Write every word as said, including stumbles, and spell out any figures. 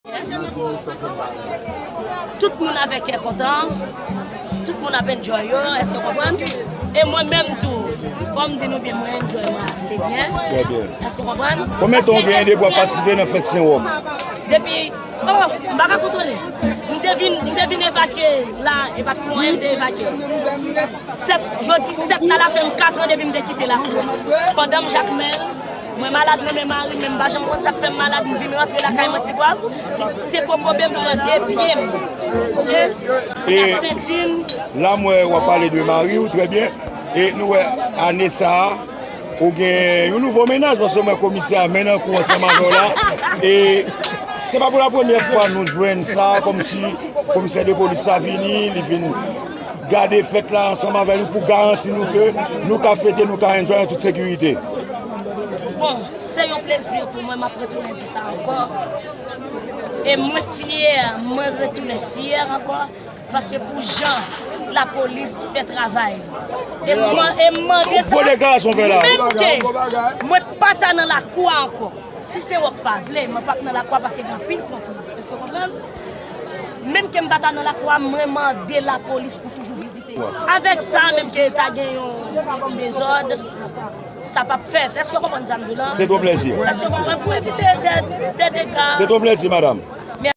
Tout moun avèk kè kontan, tout moun ap enjoy yo, èske w konprann? E mwen menm tou, fò m di nou byen, mwen enjoy mwen ase byen. Trè byen. Èske w konprann? Konbyen tan w genyen depi w ap patisipe nan fèt Sen Wòm? Depi, oh, m pa ka kontwole. M te vin, m te vin evakye la, e pa t pou anyen m te evakye. Sèt, jodi sèt la, la fè m kat an depi m te kite lakou a. Pandan m Jakmèl, mwen malad, mwen menm mari m, men m pa janm konn sa k fè m malad, m vin rantre lakay mwen Tigwav, te kokobe m pran de pye m. E, e la senti m. La, m wè w ap pale de mari w, trè byen. E nou wè, ane sa a, ou gen yon nouvo mennaj, paske mwen komisè a men nan kou ansanm avè w la. E se pa pou la premyè fwa nou jwenn sa, kòmsi komisè de polis la vini, li vin gade fèt la ansanm avè nou pou garanti nou ke nou ka fete, nou ka enjoy an tout sekirite. Bon, se yon plezi pou mwen, m ap retounen di sa ankò. E mwen fyè, mwen retounen fyè ankò, paske pou jan lapolis fè travay. E mwen, e mwen, se yon gwo deklarasyon w fè la. Menm ke mwen pa ta nan lakou a ankò. Si Sen Wòm pa vle, mwen p ap nan lakou a paske gen anpil konplo. Èske w konprann? Menm ke m pa ta nan lakou a, mwen mande lapolis pou toujou vizite. Avèk sa, menm ke ta gen yon dezòd, sa p ap fèt. Èske w konprann sa m di w la? C'est un plaisir. Èske w konprann? Pou evite de, de dega. C'est un plaisir, madame.